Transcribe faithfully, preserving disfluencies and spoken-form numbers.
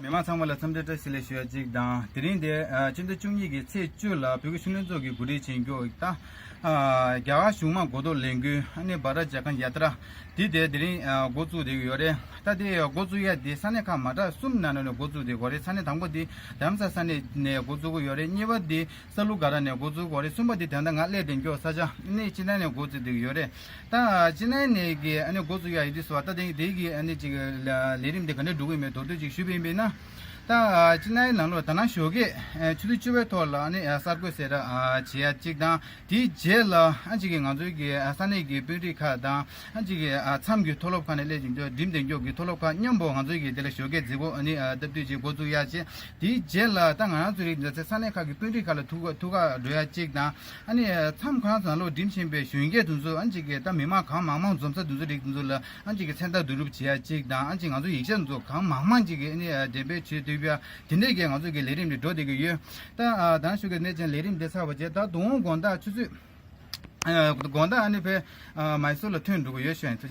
མི་མང་ཚང་མ་ལ་འཚམས་འདྲི་བཀྲ་ཤིས་བདེ་ལེགས་ཞུ་ཡ་གཅིག་དང་། དེ་རིང་དེ་ཨ་སྤྱི་ཟླ་བཅུ་གཉིས་ཀྱི་ཚེས་བཅུ་ལ་བོད་ཀྱི་ཤུགས་ལྷན་ཚོགས་ཀྱི་གོ་སྒྲིག་བྱེད་མཁན་ད་ཨ་རྒྱ་གར་གཞུང་མང་གོ་རྟོགས་ལས་འགུལ་ཨ་ནི་བྷ་ར་ཇར་ཁན་ཡ་ཏྲ་དེ་དེ་དེ་རིང་ཨ་འགོ་བཙུགས་བསྡད་ཀྱི་ཡོད་རེད། ད་དེ་འགོ་བཙུགས་ཡ་དེ་ས་གནས་ཁག་མ་འདྲ་གསུམ་ནང་ནས་འགོ་བཙུགས་བསྡད་ཀྱི་ཡོད་རེད། ས་གནས་དང་པོ་དེ་རྡ་རམ་ས་ལ་ས་གནས་ནས་འགོ་བཙུགས་ཀྱི་ཡོད་རེད། གཉིས་པ་དེ་ས་ལུ་ག་ར་ནས་འགོ་བཙུགས་ཀྱི་ཡོད་རེད། གསུམ་པ་དེ་ད་ལྟ་ང་སླེབས་བསྡད་མཁན་ས་ཆ་ཨ་ནི་ཅི་ན་ནས་འགོ་བཙུགས་བསྡད་ཀྱི་ཡོད་རེད། ད་ཅི་ནའི་ནས་ཀྱི་ཨ་ནི་འགོ་བཙུགས་ཡ་ཡིན་དུས་སུ་བ་ད་དེ་དེ་གི་ཨ་ནི་ཅིག་ལས་རིམ་དེ་ག་འདྲ་འགྲོ་གི་མེད་མདོར་བསྡུས་ཅིག་ཞུས་པ་ཡིན་ན། ད་ཅི་ནའི་ནང་ལོགས་ད་ནང་ཞོགས་ཀས་ཆུ་ཚོད་བཅུ་པའི་ཐོག་ལ་ཨ་ནི་གསར་འགོད་གསལ་བསྒྲགས་བྱེད་ཡ་གཅིག་དང་། དེའི་རྗེས་ལ་ཨ་ཅིག་གི་ང་ཚོའི་གི་ས་གནས་ཀྱི་དཔོན་རིགས་ཁག་དང་ཨ་ཅིག་གི་མཚམས་ཀྱི་མཐོ་སློབ་ཁག་ནས་སླེབས་ཅིང་འགྲིམ་བསྡད་མགྱོགས་ཀྱི་མཐོ་སློབ་ཁག་མཉམ་པོ་ང་ཚོའི་གི་དེ་ལ་ཞོགས་ཀས་མཛད་སྒོ་ཨ་ནི་སྟབས་བདེ་ཅིག་འགོ་བཙུགས་ཡ་བྱས། དེའི་རྗེས་ལ་ད་ང་རང་ཚོའི་རིགས་འཛིན་ས་གནས་ཁག་གི་དཔོན་རིགས་ཁག་ལ་ཐུག་ཐུག་ག་འགྲོ་ཡ་གཅིག་དང་། ཨ་ནི་མཚམས་ཁང་ཚང་ལོ་འགྲིམ་བཞིན་པའི་གཞོན་སྐྱེས་དེ་ཚོ་ཨ་ཅིག་གི་ད་མི་མང་གང་མང་མང་འཛོམས་ས་དེ་ཚོ་རིགས་དེ་ཚོ་ལ་ཨ་ཅིག་གི་མཚན་རྟགས་བསྡུ་རུབ་བྱེད་ཡ་གཅིག་དང་། ཨ་ཅིག་ང་ཚོ་ཡིག་ཆ་དེ་ཚོ་གང་མང་མང་ཅིག་གི་ཨ་ནི་འགྲེམས་སྤེལ་བྱེད་ཐུབ་ཡ་དེ་འདྲས་ཀྱི་ང་ཚོ་གི་ལས་རིམ་དེ་འགྲོ་བསྡད་ཀྱི་ཡོད། ད་ད་ཞུ་གི་གནས་ཅན་ལས་རིམ་དེ་ཚར་བ་རྗེས་ད་དུང་དགོང་དག་ཆུ་ཚོད་དགོང་དག་ཨ་ནི་ཕེ་མའི་སོར་ལ་ཐོན་འགྲོ་གི་ཡོད་ཤོད་ཐུགས་རྗེ།